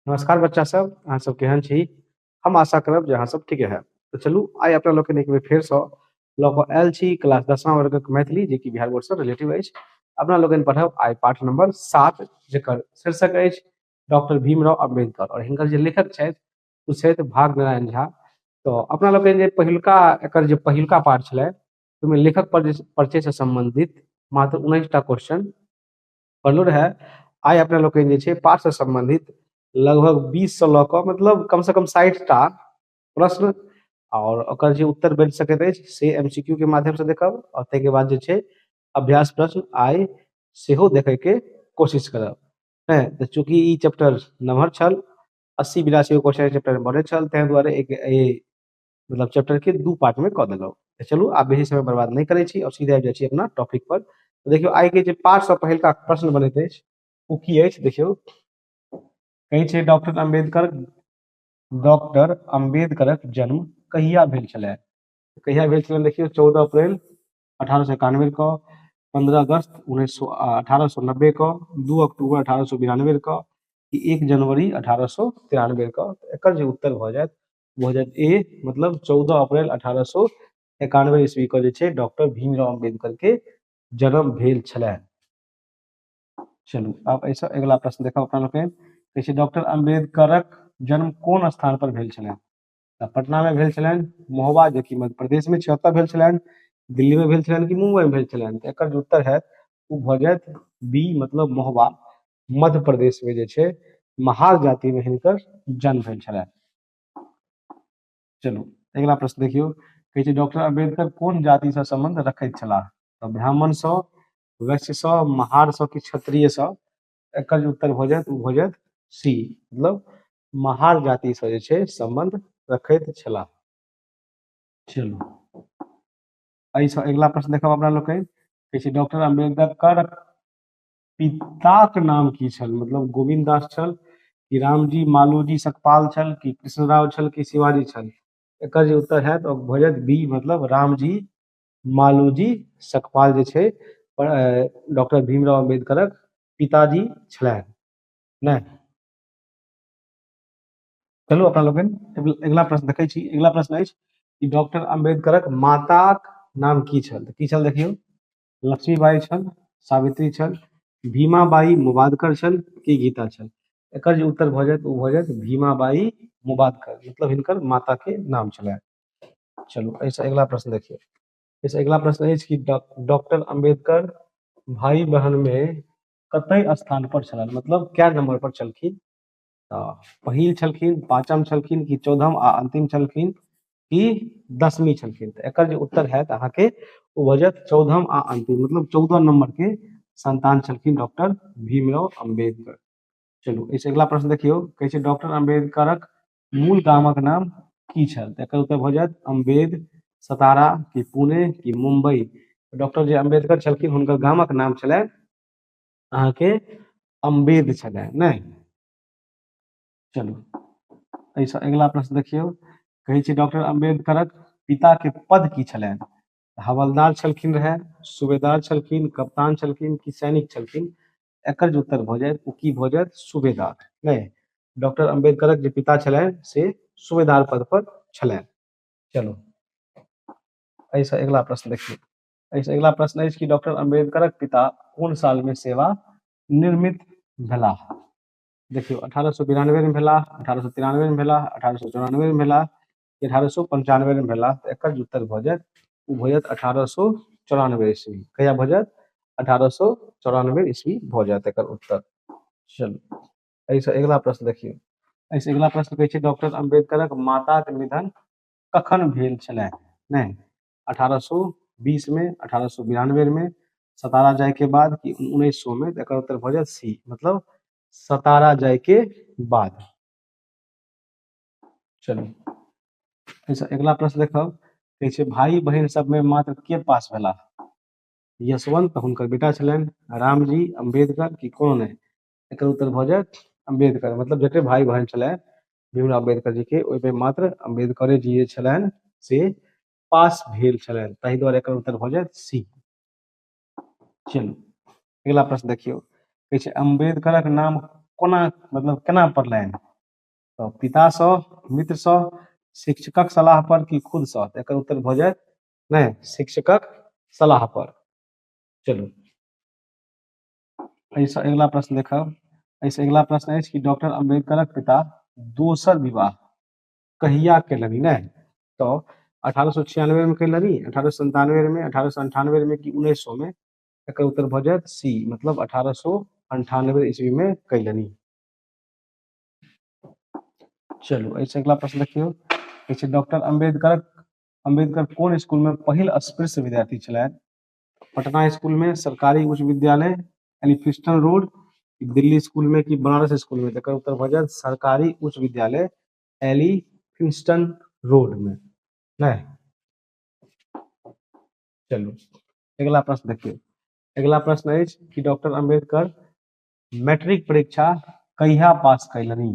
नमस्कार बच्चा सब, अहाँ सब केहन छी? हम आशा करब जे अहाँ सब ठीके हैब। तऽ चलू आइ अपना लोकनि एक बेर फेरसँ लऽ कऽ आयल छी क्लास 10वां वर्गक मैथिली, जेकि बिहार बोर्डसँ रिलेटिव अछि। अपना लोकनि पढ़ब आइ पाठ नंबर 7, जकर शीर्षक अछि डॉक्टर भीमराव अम्बेडकर, और हिनकर जे लेखक छथि ओ छथि भाग्यनारायण झा। तऽ अपना लोकनि जे पहिलुका एकर जे पहिलुका पाठ छलै ओहिमे लेखक पर परिचयसँ सम्बन्धित मात्र 19टा क्वेश्चन पढ़लहुँ रहए। आइ अपना लोकनि जे छै पाठसँ सम्बन्धित लगभग 20 से लऽ कऽ मतलब कम से कम 60टा प्रश्न और ओकर जे उत्तर बनि सकैत अछि से MCQ के माध्यम से देखब, और ताहिके बाद जे छै अभ्यास प्रश्न आइ सेहो देखैके कोशिश करब। तऽ चूँकि ई चैप्टर नमहर छल, 80-82 क्वेश्चन चैप्टर बनल छल, ताहि दुआरे एक मतलब चैप्टर के 2 पार्ट में कऽ देलहुँ। तऽ चलू आब बेसी समय बर्बाद नहि करै छी और सीधे आबि जाइ छी अपना टॉपिक पर। तऽ देखियौ आइ के जे पाठ से पहिलका प्रश्न बनैत अछि ओ की अछि, देखियौ कहै छै डॉक्टर अम्बेडकरक जन्म कहिया भेल छलै? कहिया भेल छलै? देखियौ 14 अप्रैल 1891 के, 15 अगस्त 1890 के, 2 अक्टूबर 1892 के, कि 1 जनवरी 1893 के। एकर जे उत्तर भऽ जायत भऽ जायत ए, मतलब 14 अप्रैल 1891 ईस्वी के जे छै डॉक्टर भीमराव अम्बेडकर के जन्म भेल छलै। चलू आब एहिसँ अगिला प्रश्न देखब अपना लोकनि। कहै छै डॉक्टर अम्बेडकरक जन्म कोन स्थान पर भेल छलनि? तऽ पटना मे भेल छलनि, महोबा जेकि मध्य प्रदेश मे छै ओतऽ भेल छलनि, दिल्ली मे भेल छलनि कि मुंबई मे भेल छलनि? तऽ एकर जे उत्तर हैत ओ भऽ जायत बी, मतलब महोबा मध्य प्रदेश मे जे छै महार जाति मे हिनकर जन्म भेल छलनि। चलू अगिला प्रश्न देखियौ। कहै छै डॉक्टर अम्बेडकर कोन जाति सँ संबंध रखैत छलाह? तऽ ब्राह्मण सँ, वैश्य सँ, महार सँ कि क्षत्रिय सँ? एकर जे उत्तर भऽ जायत ओ भऽ जायत सी, मतलब महार जाति सँ जे छै संबंध रखैत छलाह। चलू एहिसँ अगिला प्रश्न देखब अपना लोकनि। कहै छै डॉक्टर अम्बेडकर पिताक नाम की छल? मतलब गोविन्द दास छल कि रामजी मालोजी सकपाल छल कि कृष्णराव छल कि शिवाजी छल? एकर जे उत्तर हैत ओ भऽ जायत बी, मतलब रामजी मालोजी सकपाल जे छै डॉक्टर भीमराव अम्बेडकरक पिताजी छलनि। नहि चलू अपना लोकनि अगिला प्रश्न देखै छी। अगिला प्रश्न अछि कि डॉक्टर अम्बेडकरक माताक नाम की छल? की छल देखियौ, लक्ष्मीबाई छल, सावित्री छल, भीमाबाई मुबादकर छल कि गीता छल? एकर जे उत्तर भऽ जायत ओ भऽ जायत भीमाबाई मुबादकर, मतलब हिनकर माता के नाम छलै। चलू एहिसँ अगिला प्रश्न देखियौ। एहिसँ अगिला प्रश्न अछि कि डॉक्टर अम्बेडकर भाई बहन में कतय स्थान पर छलनि, मतलब कै नंबर पर छलखिन? तऽ पहिल छलखिन, पाँचम छलखिन कि चौदहम आ अंतिम छलखिन कि 10वीं छलखिन? तऽ एकर जे उत्तर हैत अहाँके ओ भऽ जायत 14म आ अंतिम, मतलब 14 नंबर के संतान छलखिन डॉक्टर भीमराव अम्बेडकर। चलू एहिसँ अगिला प्रश्न देखियौ। कहै छै डॉक्टर अम्बेडकरक मूल गामक नाम की छल? तऽ एकर उत्तर भऽ जायत अम्बेद सतारा कि पुणे कि मुंबई। डॉक्टर जे अम्बेडकर छलखिन हुनकर गामक नाम छलै अहाँके अम्बेद छलै, नहि? चलू एहिसँ अगिला प्रश्न देखियौ। कहै छै डॉक्टर अम्बेडकरक पिता के पद की छलनि? हवलदार छलखिन रहए, सूबेदार छलखिन, कप्तान छलखिन कि सैनिक छलखिन? एकर जे उत्तर भऽ जायत ओ की भऽ जायत? सूबेदार। नहि, डॉक्टर अम्बेडकरक जे पिता छलनि से सूबेदार पद पर छलनि। चलू एहिसँ अगिला प्रश्न देखियौ। एहिसँ अगिला प्रश्न अछि कि डॉक्टर अम्बेडकरक पिता कोन साल मे सेवा निर्मित भेलाह? देखियौ 1892 में भेलाह, 1893 में भेलाह, 1894 में भेलाह, 1895 में भेलाह। तऽ एकर जे उत्तर भऽ जायत ओ भऽ जायत 1894 ईस्वी। कहिया भऽ जायत? 1894 ईस्वी भऽ जायत एकर उत्तर। चलू एहिसँ अगिला प्रश्न देखियौ। एहिसँ अगिला प्रश्न कहै छै डॉक्टर अम्बेडकरक माताक निधन कखन भेल छलनि? नहि, 1820 में, 1892 में, सतारा जाय के बाद कि 1900 में? एकर उत्तर भऽ जायत सी, मतलब सतारा जाय के बाद। चलू एहिसँ अगिला प्रश्न देखब। कहै छै भाई बहिन सबमे मात्र के पास भेलाह? यशवंत हुनकर बेटा छलनि, रामजी, अम्बेडकर कि कोनो नहि? एकर उत्तर भऽ जायत अम्बेडकर, मतलब जते भाई बहन छलनि भीमराव अम्बेडकर जी के ओहिमे मात्र अम्बेडकरे जी जे छलनि से पास भेल छलनि, ताहि दुआरे एकर उत्तर भऽ जायत सी। चलू अगिला प्रश्न देखियौ। कहै छै अम्बेडकरक नाम कोना, मतलब केना पड़लनि? तऽ पितासँ, मित्रसँ, शिक्षकक सलाह पर कि खुदसँ? तऽ एकर उत्तर भऽ जायत नहि, शिक्षकक सलाह पर। चलू, एहिसँ अगिला प्रश्न देखब। एहिसँ अगिला प्रश्न अछि कि डॉक्टर अम्बेडकरक पिता दोसर विवाह कहिया केलनि? नहि, तऽ 1896 मे केलनि, 1897 मे, 1898 मे कि 1900 मे? एकर उत्तर भऽ जायत सी, मतलब 1898 ईस्वी मे कयलनि। चलू, एहिसँ अगिला प्रश्न देखियौ। कहै छै डॉक्टर अम्बेडकर कोन स्कूल में पहिल अस्पृश्य विद्यार्थी छलथि? पटना स्कूल में, सरकारी उच्च विद्यालय एलिफिस्टन रोड, दिल्ली स्कूल में कि बनारस स्कूल में? एकर उत्तर भऽ जायत सरकारी उच्च विद्यालय एलिफिस्टन रोड में। नहि, चलू, अगिला प्रश्न देखियौ। अगिला प्रश्न अछि कि डॉक्टर अम्बेडकर मैट्रिक परीक्षा कहिया पास कयलनि?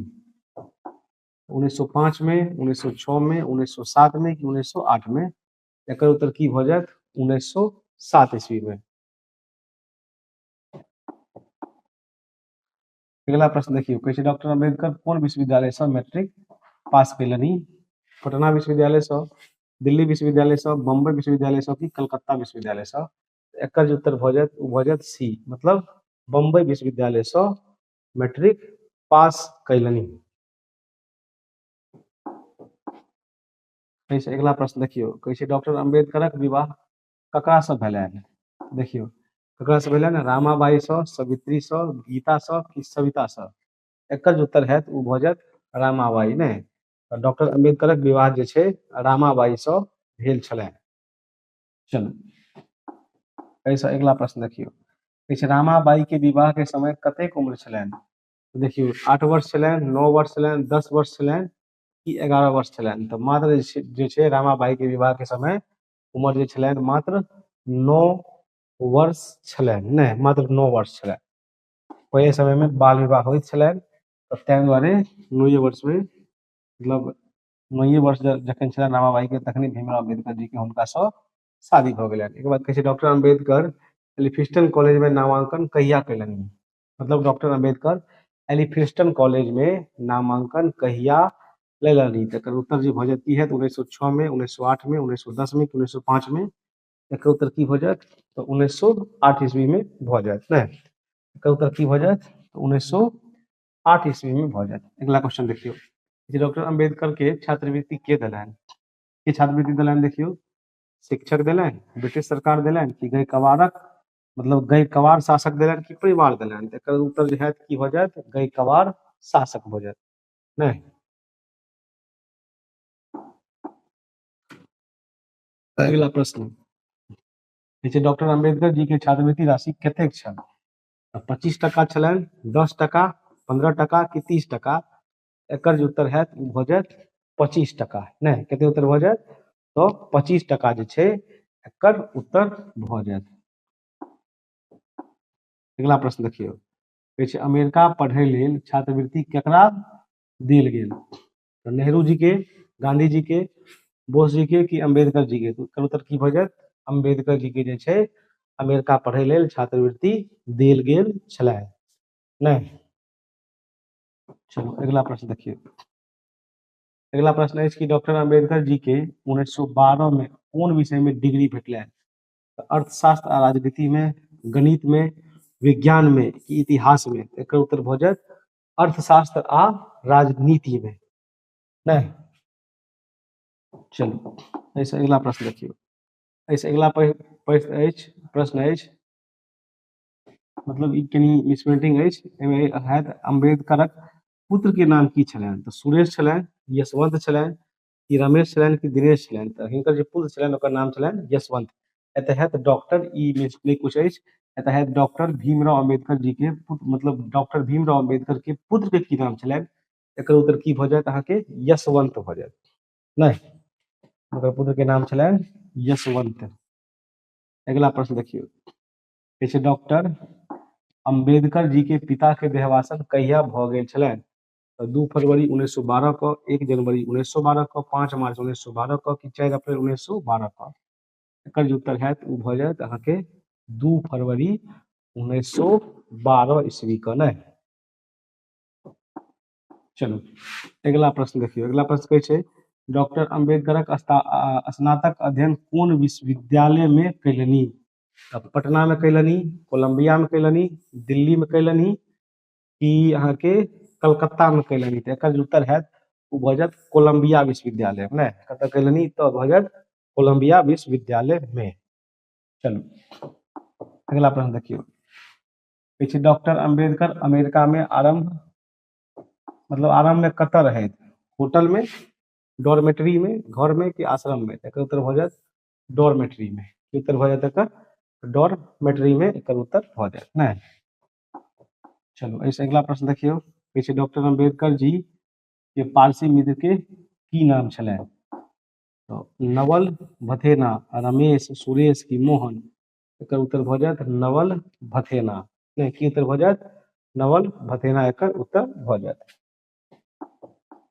1905 में, 1906 में, 1907 में कि 1908 में? एकर उत्तर की भऽ जायत? 1907 ईस्वी में। अगिला प्रश्न देखियौ। कहै छै डॉक्टर अम्बेडकर कोन विश्वविद्यालयसँ मैट्रिक पास कयलनि? पटना विश्वविद्यालयसँ, दिल्ली विश्वविद्यालयसँ, बम्बई विश्वविद्यालयसँ कि कलकत्ता विश्वविद्यालयसँ? एकर जे उत्तर भऽ जायत ओ भऽ जायत सी, मतलब बम्बई विश्वविद्यालयसँ मैट्रिक पास कयलनि। एहिसँ अगिला प्रश्न देखियौ। कहै छै डॉक्टर अम्बेडकरक विवाह ककरासँ भेलनि? देखियौ, ककरासँ भेलनि? रामाबाईसँ, सवित्रीसँ, गीतासँ कि सवितासँ? एकर जे उत्तर हैत ओ भऽ जायत रामाबाई। नहि, तऽ डॉक्टर अम्बेडकरक विवाह जे छै रामाबाईसँ भेल छलनि। चलू, एहिसँ अगिला प्रश्न देखियौ। कहै छै रामाबाई के विवाह के समय कतेक उम्र छलनि? देखियौ, 8 वर्ष छलनि, 9 वर्ष छलनि, 10 वर्ष छलनि कि 11 वर्ष छलनि? तऽ मात्र जे छै रामाबाई के विवाह के समय उम्र जे छलनि मात्र 9 वर्ष छलनि। नहि, मात्र 9 वर्ष छलनि। पहिले समय में बाल विवाह होइत छलनि, तऽ ताहि दुआरे 9 वर्ष में, मतलब 9 वर्ष जखन छलनि रामाबाई के तखने भीमराव अम्बेडकर जी के हुनकासँ शादी भऽ गेलनि। एकर बाद कहै छै डॉक्टर अम्बेडकर एलिफिस्टन कॉलेज में नामांकन कहिया कयलनि? मतलब डॉक्टर अम्बेडकर एलिफिस्टन कॉलेज में नामांकन कहिया लेलनि? तऽ एकर उत्तर जे भऽ जायत की हैत? 1906 में, 1908 में, 1910 में कि 1905 में? एकर उत्तर की भऽ जायत? तऽ 1908 ईस्वी में भऽ जायत। नहि, एकर उत्तर की भऽ जायत? तऽ 1908 ईस्वी में भऽ जायत। अगिला क्वेश्चन देखियौ जे डॉक्टर अम्बेडकर के छात्रवृत्ति के देलनि? के छात्रवृत्ति देलनि? देखियौ, शिक्षक देलनि, ब्रिटिश सरकार देलनि कि गैकवारक, मतलब गैकवार शासक देलनि कि परिवार देलनि? तऽ एकर उत्तर जे हैत की भऽ जायत? गैकवार शासक भऽ जायत। नहि, अगिला प्रश्न छै डॉक्टर अम्बेडकर जी के छात्रवृत्ति राशि कतेक छल? तऽ 25 टका छलनि, 10 टका, 15 टका कि 30 टका? एकर जे उत्तर हैत ओ भऽ जायत 25 टका। नहि, कते उत्तर भऽ जायत? तऽ 25 टका जे छै एकर उत्तर भऽ जायत। अगिला प्रश्न देखियौ। कहै छै अमेरिका पढ़ै लेल छात्रवृत्ति केकरा देल गेल? तऽ नेहरू जी के, गांधी जी के, बोस जी के कि अम्बेडकर जी के? एकर उत्तर की भऽ जायत? अम्बेडकर जी के जे छै अमेरिका पढ़ै लेल छात्रवृत्ति देल गेल छलै। नहि, चलू, अगिला प्रश्न देखियौ। अगिला प्रश्न अछि कि डॉक्टर अम्बेडकर जी के 1912 में कोन विषय में डिग्री भेटलनि? तऽ अर्थशास्त्र आ राजनीति में, गणित में, विज्ञान में कि इतिहास में? एकर उत्तर भऽ जायत अर्थशास्त्र आ राजनीति में। नहि, चलू, एहिसँ अगिला प्रश्न देखियौ। एहिसँ अगिला प्रश्न अछि, मतलब ई कनि मिसप्रिंटिंग अछि। एहिमे हैत अम्बेडकरक पुत्र के नाम की छलनि? तऽ सुरेश छलनि, यशवंत छलनि कि रमेश छलनि कि दिनेश छलनि? तऽ हिनकर जे पुत्र छलनि ओकर नाम छलनि यशवंत। एतऽ हैत डॉक्टर, ई नहि कुछ अछि, एतऽ हैत डॉक्टर भीमराव अम्बेडकर जी के पुत्र, मतलब डॉक्टर भीमराव अम्बेडकर के पुत्र के की नाम छलनि? एकर उत्तर की भऽ जायत अहाँके? यशवंत भऽ जायत। नहि, हुनकर पुत्र के नाम छलनि यशवंत। अगिला प्रश्न देखियौ। कहै छै डॉक्टर अम्बेडकर जी के पिता के देहवासन कहिया भऽ गेल छलनि? तऽ 2 फरवरी 1912 के, 1 जनवरी 1912 के, 5 मार्च 1912 के कि 4 अप्रैल 1912 के? एकर जे उत्तर हैत ओ भऽ जायत अहाँके 2 फरवरी 1912 ईस्वी के। नहि, चलू अगिला प्रश्न देखियौ। अगिला प्रश्न कहै छै डॉक्टर अम्बेडकरक स्नातक अध्ययन कोन विश्वविद्यालय में कैलनि? तऽ पटना में कैलनि, कोलंबिया में कैलनि, दिल्ली में कैलनि कि अहाँके कलकत्ता में कैलनि? तऽ एकर जे उत्तर हैत ओ भऽ जायत कोलंबिया विश्वविद्यालय में। कतऽ कैलनि? तऽ भऽ जायत कोलंबिया विश्वविद्यालय में। चलू अगिला प्रश्न देखियौ। कहै छै डॉक्टर अम्बेडकर अमेरिका में आरंभ, मतलब आरंभ में कतऽ रहैत? होटल में, डॉर्मेटरी में, घर में कि आश्रम में? एकर उत्तर भऽ जायत डॉर्मेटरी में। की उत्तर भऽ जायत एकर? डॉर्मेटरी में एकर उत्तर भऽ जायत। नहि, चलू एहिसँ अगिला प्रश्न देखियौ। कहै छै डॉक्टर अम्बेडकर जी के पारसी मित्र के की नाम छलनि? तऽ नवल भथेना, रमेश, सुरेश कि मोहन? एकर उत्तर भऽ जायत नवल भथेना। नहि, की उत्तर भऽ जायत? नवल भथेना एकर उत्तर भऽ जायत।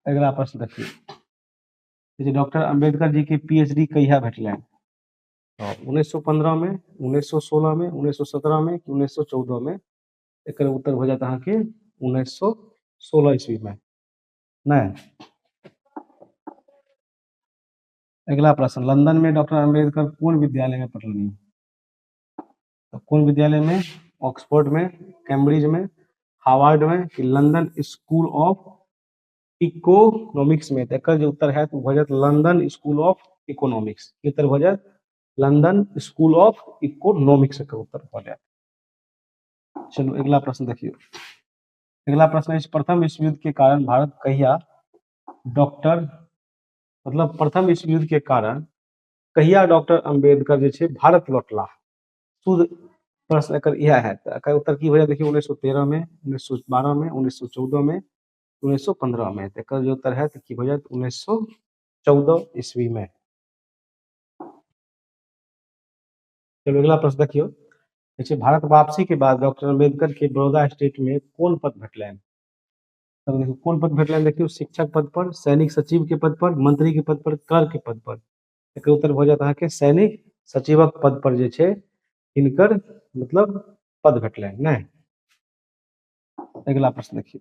अगिला प्रश्न देखियौ। डॉक्टर अम्बेडकर जी के पीएचडी कहिया भेटलनि? तऽ 1915 में, 1916 में, 1917 में कि 1914 में? एकर उत्तर भऽ जायत अहाँके 1916 ईस्वी में। नहि, अगिला प्रश्न, लंदन में डॉक्टर अम्बेडकर कोन विद्यालय में पढ़लनि? तऽ कोन विद्यालय में? ऑक्सफोर्ड में, कैम्ब्रिज में, हार्वर्ड में कि लंदन स्कूल ऑफ इकोनॉमिक्स में? तऽ एकर जे उत्तर हैत ओ भऽ जायत लंदन स्कूल ऑफ इकोनॉमिक्स। की उत्तर भऽ जायत? लंदन स्कूल ऑफ इकोनॉमिक्स एकर उत्तर भऽ जायत। चलू अगिला प्रश्न देखियौ। अगिला प्रश्न अछि प्रथम विश्व युद्ध के कारण भारत कहिया डॉक्टर, मतलब प्रथम विश्व युद्ध के कारण कहिया डॉक्टर अम्बेडकर जे छै भारत लौटला? शुद्ध प्रश्न एकर इएह हैत। एकर उत्तर की भऽ जायत? देखियौ 1913 में, 1912 में, 1914 में, 1915 में। तऽ एकर जे उत्तर हैत की भऽ जायत? 1914 ईस्वी में। चलू अगिला प्रश्न देखियौ। छै भारत वापसी के बाद डॉक्टर अम्बेडकर के बड़ौदा स्टेट में कोन पद भेटलनि? तब देखियौ कोन पद भेटलनि? देखियौ शिक्षक पद पर, सैनिक सचिव के पद पर, मंत्री के पद पर, कर के पद पर। एकर उत्तर भऽ जायत अहाँके सैनिक सचिवक पद पर जे छै हिनकर मतलब पद भेटलनि। नहि, अगिला प्रश्न देखियौ।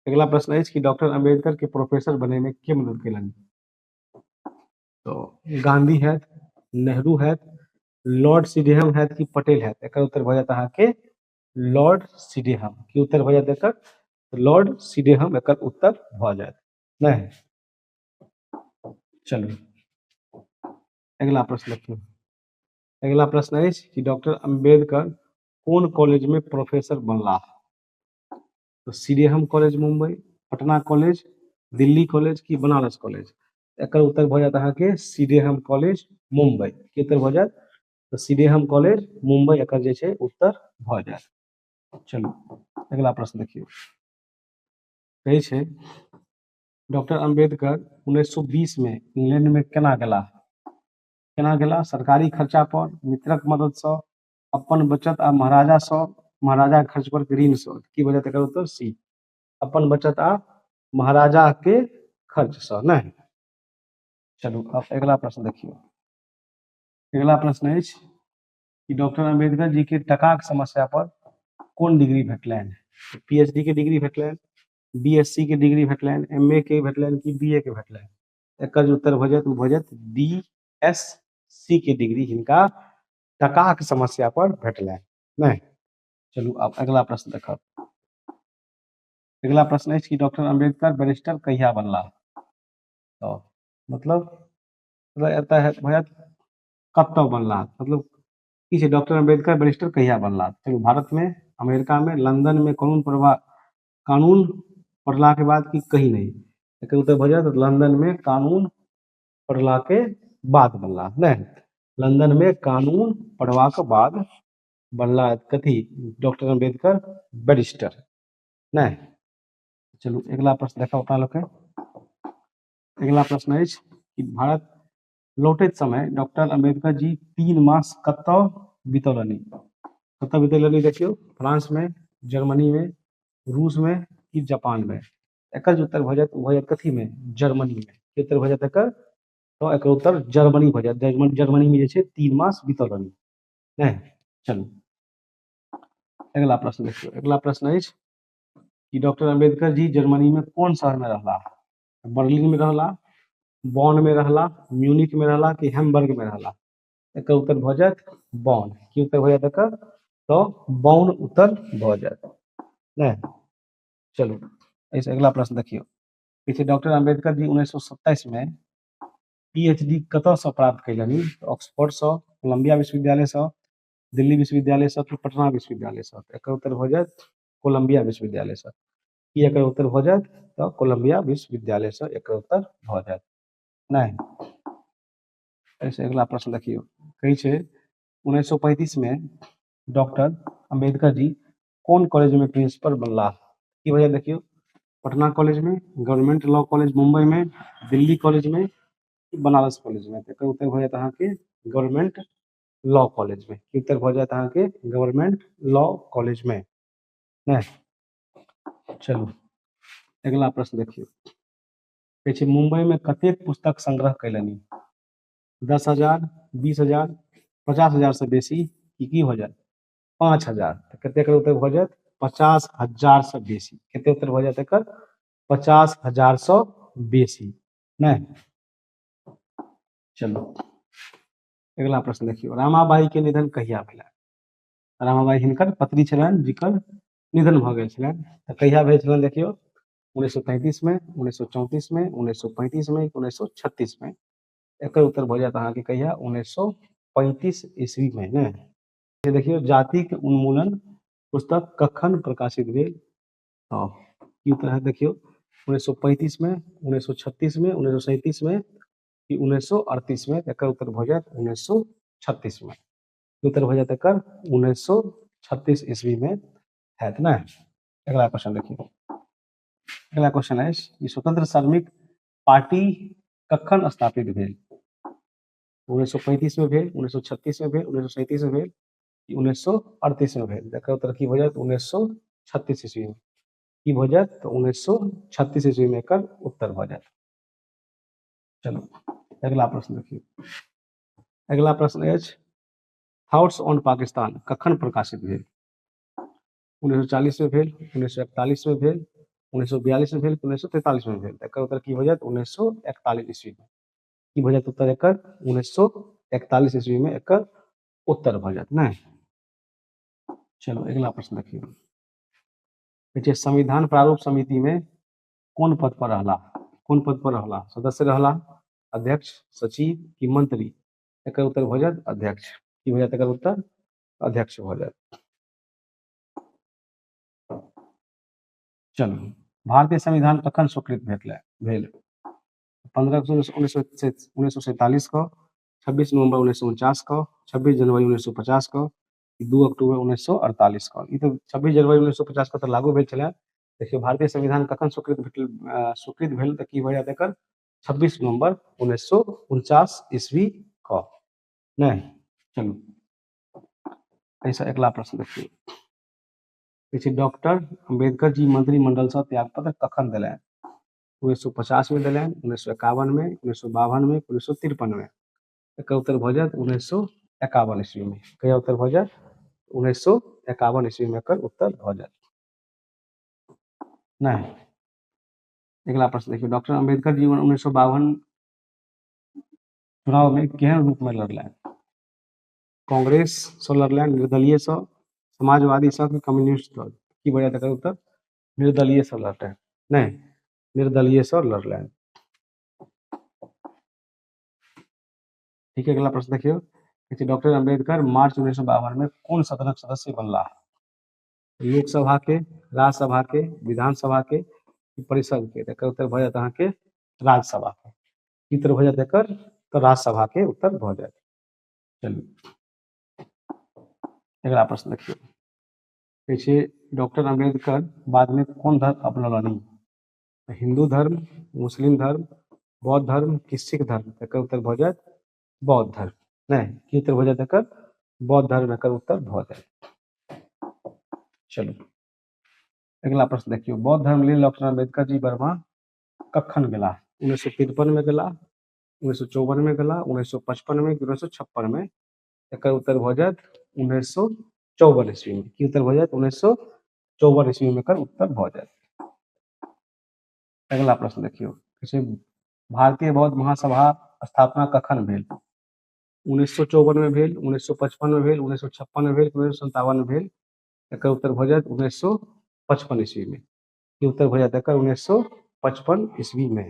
अगिला प्रश्न अछि कि डॉक्टर अम्बेडकर के प्रोफेसर बने में के मदद केलनि? तो गांधी हैत, नेहरू हैत, लॉर्ड सिडेहम हैत कि पटेल हैत? एकर उत्तर भऽ जायत अहाँके लॉर्ड सिडेहम। की उत्तर भऽ जायत एकर? लॉर्ड सिडेहम एकर उत्तर भऽ जायत। नहि, चलू अगिला प्रश्न देखियौ। अगिला प्रश्न अछि कि डॉक्टर अम्बेडकर कोन कॉलेज में प्रोफेसर बनला? तो Sydenham college Mumbai, Patna college, Delhi college कि बनारस कॉलेज? एकर उत्तर भऽ जायत अहाँके सिडेहम कॉलेज मुंबई। की उत्तर भऽ जायत? तऽ सिडेहम कॉलेज मुंबई एकर जे छै उत्तर भऽ जायत। चलू अगिला प्रश्न देखियौ। कहै छै डॉक्टर अम्बेडकर 1920 में इंग्लैंड में केना गेला? केना गेला? सरकारी खर्चा पर, मित्रक मददसँ, अपन बचत आ महाराजासँ, महाराजा के खर्च पर ऋणसँ? की भऽ जायत एकर उत्तर? सी, अपन बचत आ महाराजा के खर्चसँ। नहि, चलू अब अगिला प्रश्न देखियौ। अगिला प्रश्न अछि कि डॉक्टर अम्बेडकर जी के टकाक समस्या पर कोन डिग्री भेटलनि? पीएचडी के डिग्री भेटलनि, बीएससी के डिग्री भेटलनि, एमए के भेटलनि कि बीए के भेटलनि? एकर जे उत्तर भऽ जायत ओ भऽ जायत डीएससी के डिग्री हिनका टकाक समस्या पर भेटलनि। नहि, चलू आब अगिला प्रश्न देखब। अगिला प्रश्न अछि कि डॉक्टर अम्बेडकर बैरिस्टर कहिया बनला? तऽ मतलब एतऽ भऽ जायत कतऽ बनला, मतलब की छै डॉक्टर अम्बेडकर बैरिस्टर कहिया बनला? चलू भारत में, अमेरिका में, लंदन में कानून पढ़वा कानून पढ़ला के बाद कि कहीं नहीं? एकर उत्तर भऽ जायत लंदन में कानून पढ़ला के बाद बनला। नहि, लंदन में कानून पढ़बाक बाद बनला कथी? Doctor Ambedkar barrister. नहि, चलू अगिला प्रश्न देखब अपना लोग के। अगिला प्रश्न अछि कि भारत लौटैत समय डॉक्टर अम्बेडकर जी 3 मास कतऽ बितौलनि? कतऽ बितौलनि? देखियौ फ्रांस में, जर्मनी में, रूस में कि जापान में? एकर जे उत्तर भऽ जायत ओ भऽ जायत कथी में? जर्मनी में। की उत्तर भऽ जायत एकर? तऽ एकर उत्तर जर्मनी भऽ जायत। जर्मनी में जे छै 3 मास बितौलनि। नहि, चलू अगिला प्रश्न देखियौ। अगिला प्रश्न अछि कि डॉक्टर अम्बेडकर जी जर्मनी में कोन शहर में रहला? बर्लिन में रहला, बॉन में रहला, म्यूनिक में रहला कि हैमबर्ग में रहला? एकर उत्तर भऽ जायत बॉन। की उत्तर भऽ जायत एकर? तऽ बॉन उत्तर भऽ जायत। नहि, चलू एहिसँ अगिला प्रश्न देखियौ। कहै छै डॉक्टर अम्बेडकर जी 1927 में पीएचडी कतयसँ प्राप्त कयलनि? ऑक्सफोर्डसँ, कोलंबिया विश्वविद्यालयसँ, दिल्ली विश्वविद्यालयसँ कि पटना विश्वविद्यालयसँ? एकर उत्तर भऽ जायत कोलंबिया विश्वविद्यालयसँ। की एकर उत्तर भऽ जायत? तऽ कोलंबिया विश्वविद्यालयसँ एकर उत्तर भऽ जायत। नहि, एहिसँ अगिला प्रश्न देखियौ। कहै छै 1935 में डॉक्टर अम्बेडकर जी कोन कॉलेज में प्रिंसिपल बनला? की भऽ जायत देखियौ, पटना कॉलेज में, गवर्नमेंट लॉ कॉलेज मुंबई में, दिल्ली कॉलेज में, बनारस कॉलेज में? एकर उत्तर भऽ जायत अहाँके गवर्नमेंट लॉ कॉलेज में। की उत्तर भऽ जायत अहाँके? गवर्नमेंट लॉ कॉलेज में। नहि, चलू अगिला प्रश्न देखियौ। कहै छै मुंबई में कतेक पुस्तक संग्रह कयलनि? 10,000, 20,000, 50,000 से बेसी की हो जायत 5,000? तऽ कतेक उत्तर भऽ जायत? 50,000 से बेसी। कते उत्तर भऽ जायत एकर? 50,000 से बेसी। नहि, चलू अगिला प्रश्न देखियौ। रामाबाई के निधन कहिया भेलै? रामाबाई हिनकर पत्नी छलनि जिनकर निधन भऽ गेल छलनि। तऽ कहिया भेल छलनि देखियौ, 1933 में, 1934 में, 1935 में, 1936 में? एकर उत्तर भऽ जायत अहाँके कहिया? 1935 ईस्वी में। ने देखियौ, जातिक उन्मूलन पुस्तक कखन प्रकाशित भेल? तऽ की उत्तर है देखियौ, 1935 में, 1936 में, 1937 में कि 1938 में? एकर उत्तर भऽ जायत 1936 में। उत्तर भऽ जायत एकर 1936 ईस्वी में हैत। ने अगला क्वेश्चन देखियौ। अगला क्वेश्चन अछि ई स्वतंत्र श्रमिक पार्टी कखन स्थापित भेल? 1935 में भेल, 1936 में भेल, 1937 में भेल कि 1938 में भेल? एकर उत्तर की भऽ जायत? 1936 ईस्वी में। की भऽ जायत? तऽ 1936 ईस्वी में एकर उत्तर भऽ जायत। चलू अगिला प्रश्न देखियौ। अगिला प्रश्न अछि थॉट्स ऑन पाकिस्तान कखन प्रकाशित भेल? 1940 में भेल, 1941 में भेल, 1942 में भेल, 1943 में भेल? एकर उत्तर की भऽ जायत? 1941 ईस्वी में। की भऽ जायत उत्तर एकर? 1941 ईस्वी में एकर उत्तर भऽ जायत। नहि, चलो अगिला प्रश्न देखियौ। कहै छै संविधान प्रारूप समिति में कोन पद पर रहला? कोन पद पर रहला? सदस्य रहला, अध्यक्ष, सचिव कि मंत्री? एकर उत्तर भऽ जायत अध्यक्ष। की भऽ जायत एकर उत्तर? अध्यक्ष भऽ जायत। चलू, भारतीय संविधान कखन स्वीकृत भेटलै भेल? 15 अक्टूबर 1947 को, 26 नवंबर 1949 को, 26 जनवरी 1950 को, 2 अक्टूबर 1948 को? ई तऽ 26 जनवरी 1950 को तऽ लागू भेल छलै। देखियौ, भारतीय संविधान कखन स्वीकृत भेल तऽ की भऽ जायत एकर? 26 नवंबर 1949 ईस्वी को। नहि, चलू एहिसँ अगिला प्रश्न देखियौ। कहै छै डॉक्टर अम्बेडकर जी मंत्रिमंडलसँ त्यागपत्र कखन देलनि? 1950 में देलनि, 1951 में, 1952 में, 1953 में? एकर उत्तर भऽ जायत 1951 ईस्वी में। कहिया उत्तर भऽ जायत? 1951 ईस्वी में एकर उत्तर भऽ जायत। नहि, अगिला प्रश्न देखियौ। डॉक्टर अम्बेडकर जी 1952 चुनाव में केहन रूप में लड़लनि? कांग्रेस सँ लड़लनि, निर्दलीय सँ, समाजवादी सँ कि कम्युनिस्ट दल? की भऽ जायत एकर उत्तर? निर्दलीय सँ लड़लनि। नहि, निर्दलीय सँ लड़लनि। ठीक है, अगला प्रश्न देखियौ। डॉक्टर अम्बेडकर मार्च 1952 में कोन सदनक सदस्य बनला? लोकसभा के, राज्यसभा के, विधानसभा के, परिषद के? एकर उत्तर भऽ जायत अहाँके राज्यसभा के। की उत्तर भऽ जायत एकर? तऽ राज्यसभा के उत्तर भऽ जायत। चलू अगला प्रश्न देखियौ। कहै छै डॉक्टर अम्बेडकर बाद में कोन धर्म अपनौलनि? हिंदू धर्म, मुस्लिम धर्म, बौद्ध धर्म कि सिख धर्म? एकर उत्तर भऽ जायत बौद्ध धर्म। नहि, की उत्तर भऽ जायत एकर? बौद्ध धर्म एकर उत्तर भऽ जायत। चलू अगिला प्रश्न देखियौ। बौद्ध धर्म लेल डॉक्टर अम्बेडकर जी बर्मा कखन गेलाह? 1953 में गेलाह, 1954 में गेलाह, 1955 में, 1956 में? एकर उत्तर भऽ जायत 1954 ईस्वी में। की उत्तर भऽ जायत? 1954 ईस्वी में एकर उत्तर भऽ जायत। अगिला प्रश्न देखियौ, कहै छै भारतीय बौद्ध महासभा स्थापना कखन भेल? 1954 में भेल, 1955 में भेल, 1956 में भेल, 1957 में भेल। एकर उत्तर भऽ जायत 1955 ईस्वी में। की उत्तर भऽ जायत एकर? 1955 ईस्वी में।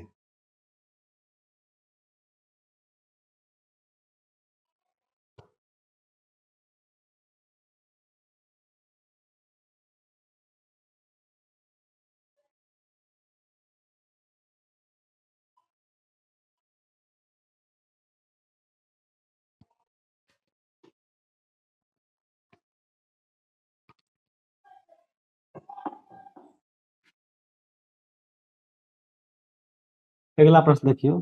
अगिला प्रश्न देखियौ,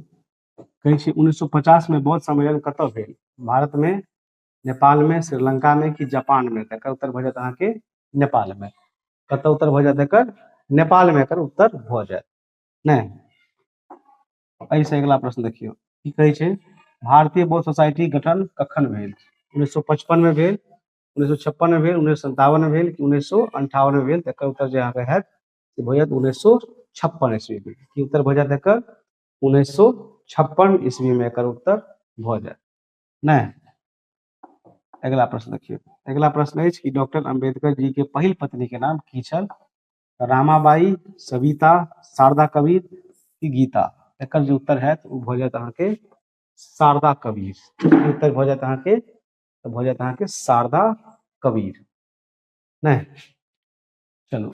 कहै छै 1950 में बौद्ध सम्मेलन कतऽ भेल? भारत में, नेपाल में, श्रीलंका में कि जापान में? तऽ एकर उत्तर भऽ जायत अहाँके नेपाल में। कतऽ उत्तर भऽ जायत एकर? नेपाल में एकर उत्तर भऽ जायत। नहि, एहिसँ अगिला प्रश्न देखियौ, की कहै छै भारतीय बौद्ध सोसाइटी गठन कखन भेल? 1955 में भेल, 1956 में भेल, 1957 में भेल कि 1958 में भेल? तऽ एकर उत्तर जे अहाँके हैत से भऽ जायत 1956 ईस्वी में। की उत्तर भऽ जायत एकर? 1956 ईस्वी में एकर उत्तर भऽ जायत। नहि, अगिला प्रश्न देखियौ। अगिला प्रश्न अछि कि डॉक्टर अम्बेडकर जी के पहिल पत्नी के नाम की छल? रामाबाई, सविता, शारदा कबीर कि गीता? एकर जे उत्तर हैत ओ भऽ जायत अहाँके शारदा कबीर। उत्तर भऽ जायत अहाँके, तऽ भऽ जायत अहाँके शारदा कबीर। नहि, चलू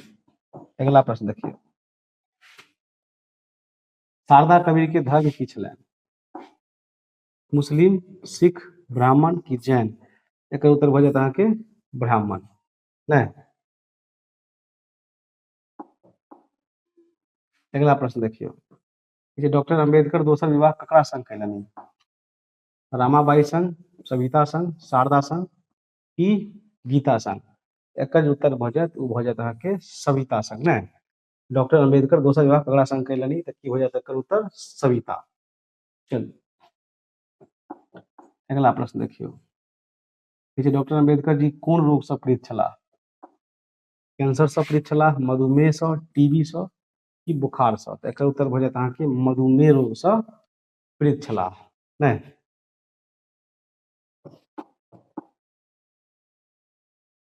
अगिला प्रश्न देखियौ। शारदा कबीर के धर्म की छलनि? मुस्लिम, सिख, ब्राह्मण कि जैन? एकर उत्तर भऽ जायत अहाँके ब्राह्मण। नहि, अगिला प्रश्न देखियौ, जे डॉक्टर अम्बेडकर दोसर विवाह ककरा संग कयलनि? रामाबाई संग, सविता संग, शारदा संग कि गीता संग? एकर जे उत्तर भऽ जायत ओ भऽ जायत अहाँके सविता संग। नहि, डॉक्टर अम्बेडकर दोसर विवाह ककरा संग कयलनि? तऽ की हो जायत एकर उत्तर? सविता। चलू अगिला प्रश्न देखियौ, डॉक्टर अम्बेडकर जी कोन रोग सँ पीड़ित छलाह? कैंसर सँ पीड़ित छलाह, मधुमेह सँ, टीबी सँ कि बुखार सँ? तऽ एकर उत्तर भऽ जायत अहाँके मधुमेह रोग सँ पीड़ित छलाह। नहि,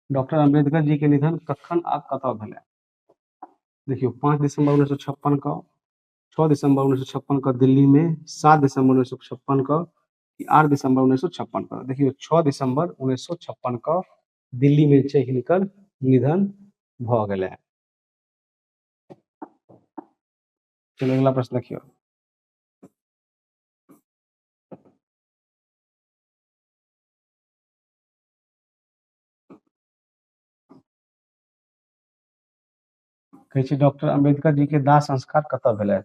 डॉक्टर अम्बेडकर जी के निधन कखन आ कतऽ भेलै? देखियौ, 5 दिसंबर 1956 का, 6 दिसंबर 1956 का दिल्ली में, 7 दिसंबर 1956 का कि 8 दिसंबर 1956 का? देखियौ, 6 दिसंबर 1956 का दिल्ली में छै हिनकर निधन भऽ गेलै। चलो अगला प्रश्न देखियौ। कहै छै डॉक्टर अम्बेडकर जी के दाह संस्कार कतऽ भेलै?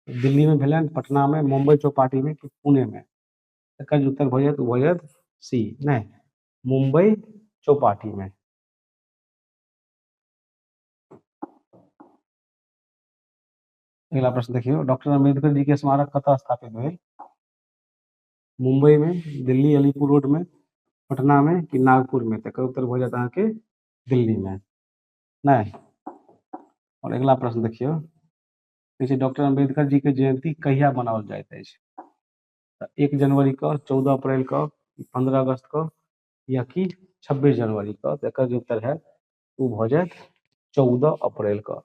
दिल्ली में भेलनि, पटना में, मुंबई चौपाटी में कि पुणे में? एकर जे उत्तर भऽ जायत ओ भऽ जायत सी, नहि, मुंबई चौपाटी में। अगिला प्रश्न देखियौ, डॉक्टर अम्बेडकर जी के स्मारक कतऽ स्थापित भेल? मुंबई में, दिल्ली अलीपुर रोड में, पटना में कि नागपुर में? तऽ एकर उत्तर भऽ जायत अहाँके दिल्ली में। नहि, और अगिला प्रश्न देखियौ, कहै छै डॉक्टर अम्बेडकर जी के जयंती कहिया मनाओल जाइत अछि? तऽ 1 जनवरी के, 14 अप्रैल के, 15 अगस्त के या कि 26 जनवरी के? तऽ एकर जे उत्तर है ओ भऽ जायत 14 अप्रैल के।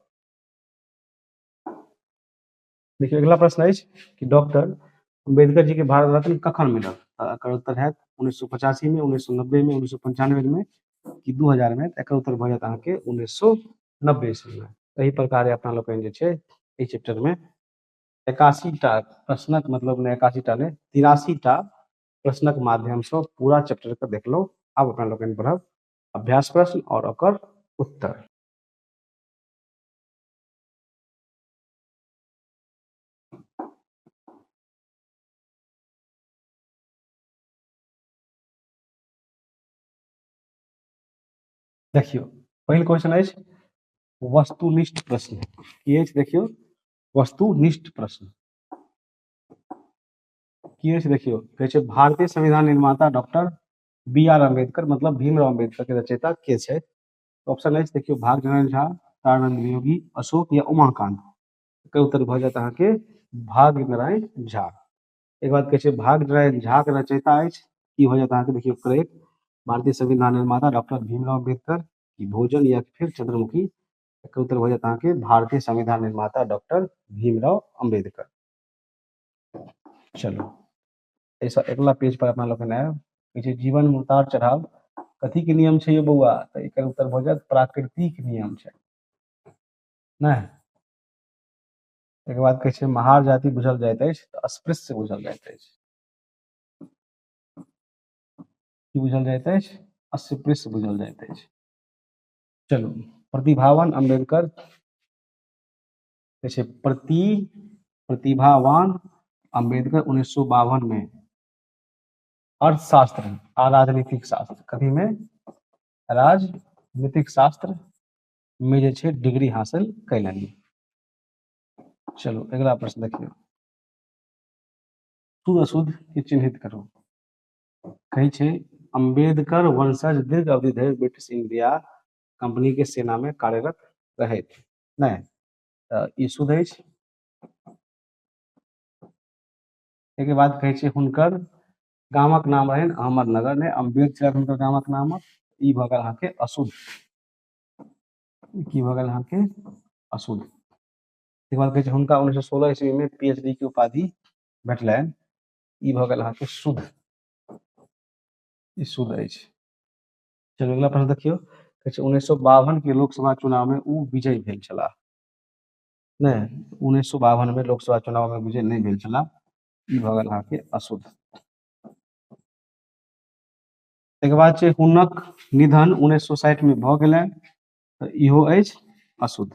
देखियौ अगिला प्रश्न अछि कि डॉक्टर अम्बेडकर जी के भारत रत्न कखन मिलल? तऽ एकर उत्तर हैत 1985 में, 1990 में, 1995 में कि 2000 में? तऽ एकर उत्तर भऽ जायत अहाँके 1990 ईस्वी में। एहि प्रकारे अपना लोकनि जे छै एहि चैप्टर में 81 टा प्रश्नक, मतलब नहि 81 टा नहि, 83 टा प्रश्नक माध्यम सँ पूरा चैप्टर के देखलहुँ। आब अपना लोकनि पढ़ब अभ्यास प्रश्न और ओकर उत्तर। देखियौ पहिल क्वेश्चन अछि वस्तुनिष्ठ प्रश्न। की अछि? देखियौ वस्तुनिष्ठ प्रश्न की अछि? देखियौ कहै छै भारतीय संविधान निर्माता डॉक्टर बी आर अम्बेडकर मतलब भीमराव अम्बेडकर के रचयिता के छै? ऑप्शन अछि देखियौ भाग्यनारायण झा, तारानंद वियोगी, अशोक या उमाकांत। एकर उत्तर भऽ जायत अहाँके भाग्य नारायण झा। एक बात कहै छै भाग्य नारायण झा के रचयिता अछि, की भऽ जायत अहाँके देखियौ क्रेक, भारतीय संविधान निर्माता डॉक्टर भीमराव अम्बेडकर, की भोजन या फिर चंद्रमुखी। एकर उत्तर भऽ जायत अहाँके भारतीय संविधान निर्माता डॉक्टर भीमराव अम्बेडकर। चलू एहिसँ अगिला पेज पर अपना लोकनि आयब। कहै छै जीवन मे उतार चढ़ाव कथी के नियम छै यौ बौआ? तऽ एकर उत्तर भऽ जायत प्राकृतिक नियम छै। नहि, एकर बाद कहै छै महार जाति बुझल जाइत अछि तऽ अस्पृश्य बुझल जाइत अछि। की बुझल जाइत अछि? अस्पृश्य बुझल जाइत अछि। चलू प्रतिभावान अम्बेडकर कहै छै प्रतिभावान अम्बेडकर 1952 में अर्थशास्त्र आ राजनीतिक शास्त्र, कथी में? राजनीतिक शास्त्र में जे छै डिग्री हासिल कयलनि। चलू अगिला प्रश्न देखियौ। शुद्ध अशुद्ध के चिन्हित करू। कहै छै अम्बेडकर वंशज दीर्घ अवधि धरि ब्रिटिश इंडिया कंपनी के सेना में कार्यरत रहथि। नहि, तऽ ई शुद्ध अछि। एहिके बाद कहै छै हुनकर गामक नाम रहनि अहमदनगर, नहि अम्बेडकर हुनकर गामक नाम। ई भऽ गेल अहाँके अशुद्ध। की भऽ गेल अहाँके? अशुद्ध। एहिके बाद कहै छै हुनका 1916 ईस्वी में पीएचडी के उपाधि भेटलनि। ई भऽ गेल अहाँके शुद्ध। ई शुद्ध अछि। चलू अगिला प्रश्न देखियौ। कहै छै 1952 के लोकसभा चुनाव में ओ विजयी भेल छलाह। नहि, 1952 में लोकसभा चुनाव में विजय नहि भेल छलाह। ई भऽ गेल अहाँके अशुद्ध। एहिके बाद छै हुनक निधन 1960 में भऽ गेलनि, तऽ इहो अछि अशुद्ध।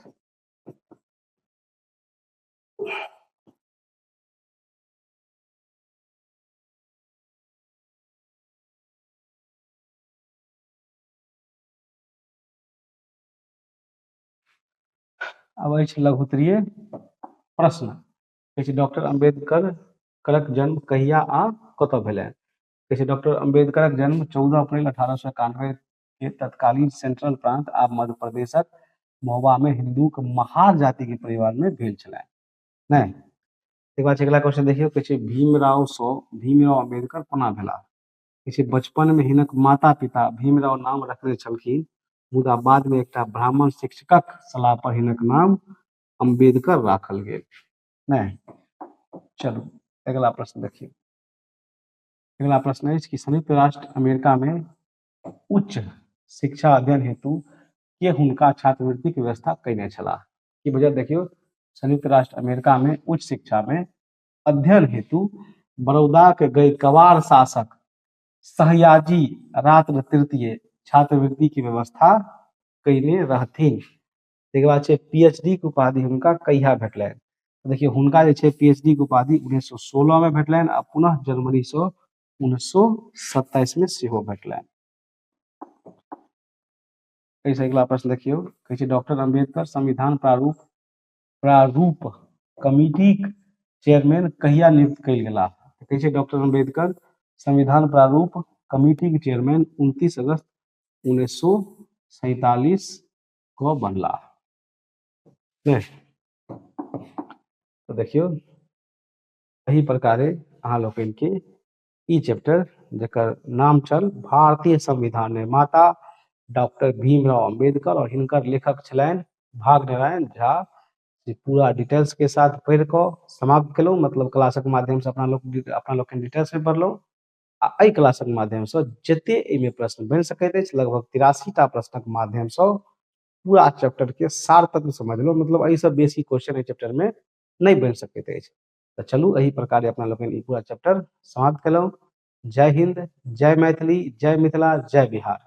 अब अछि लघुत्तरीय प्रश्न। कहै छै डॉक्टर अम्बेडकर करक जन्म कहिया आ कतऽ भेलनि? कहै छै डॉक्टर अम्बेडकरक जन्म 14 अप्रैल 1891 के तत्कालीन सेंट्रल प्रांत आ मध्य प्रदेशक महोबा में हिंदूक महार जाति के परिवार में भेल छलनि। नहि, एक बात अगिला क्वेश्चन देखियौ। कहै छै भीमराव सँ भीमराव अम्बेडकर कोना भेला? कहै छै बचपन में हिनक माता पिता भीमराव नाम रखने छलखिन, मुदा बाद में एकटा ब्राह्मण शिक्षकक सलाह पर हिनक नाम अम्बेडकर राखल गेल। नहि, चलू अगिला प्रश्न देखियौ। अगिला प्रश्न अछि कि संयुक्त राष्ट्र अमेरिका में उच्च शिक्षा अध्ययन हेतु के हुनका छात्रवृत्ति के व्यवस्था कयने छलाह? की बुझल? देखियौ संयुक्त राष्ट्र अमेरिका में उच्च शिक्षा में अध्ययन हेतु बड़ौदा के गैकवार शासक सहयाजी रात्र तृतीय छात्रवृत्ति के व्यवस्था कयने रहथिन। ताहिके बाद छै पीएचडी के उपाधि हुनका कहिया भेटलनि? देखियौ हुनका जे छै पीएचडी के उपाधि 1916 में भेटलनि आ पुनः जर्मनी से 1927 में सेहो भेटलनि। एहिसँ अगिला प्रश्न देखियौ। कहै छै डॉक्टर अम्बेडकर संविधान प्रारूप प्रारूप कमिटीक चेयरमैन कहिया नियुक्त कयल गेलाह? कहै छै डॉक्टर अम्बेडकर संविधान प्रारूप कमिटीक चेयरमैन 29 अगस्त 1947 को बनला। नहि, तऽ देखियौ एहि प्रकारे अहाँ लोकनि के ई चैप्टर जकर नाम छल भारतीय संविधान निर्माता डॉक्टर भीमराव अम्बेडकर और हिनकर लेखक छलनि भाग्य नारायण झा, से पूरा डिटेल्स के साथ पढ़ि कऽ समाप्त केलहुँ। मतलब क्लासक माध्यमसँ अपना लोकनि डिटेल्स में पढ़लहुँ आ एहि क्लासक माध्यमसँ जते एहिमे प्रश्न बनि सकैत अछि लगभग 83 टा प्रश्नक माध्यमसँ पूरा चैप्टर के सार तत्व समझलहुँ। मतलब एहिसँ बेसी क्वेश्चन एहि चैप्टर में नहि बनि सकैत अछि। तऽ चलू एहि प्रकारे अपना लोकनि ई पूरा चैप्टर समाप्त केलहुँ। जय हिंद, जय मैथिली, जय मिथिला, जय बिहार।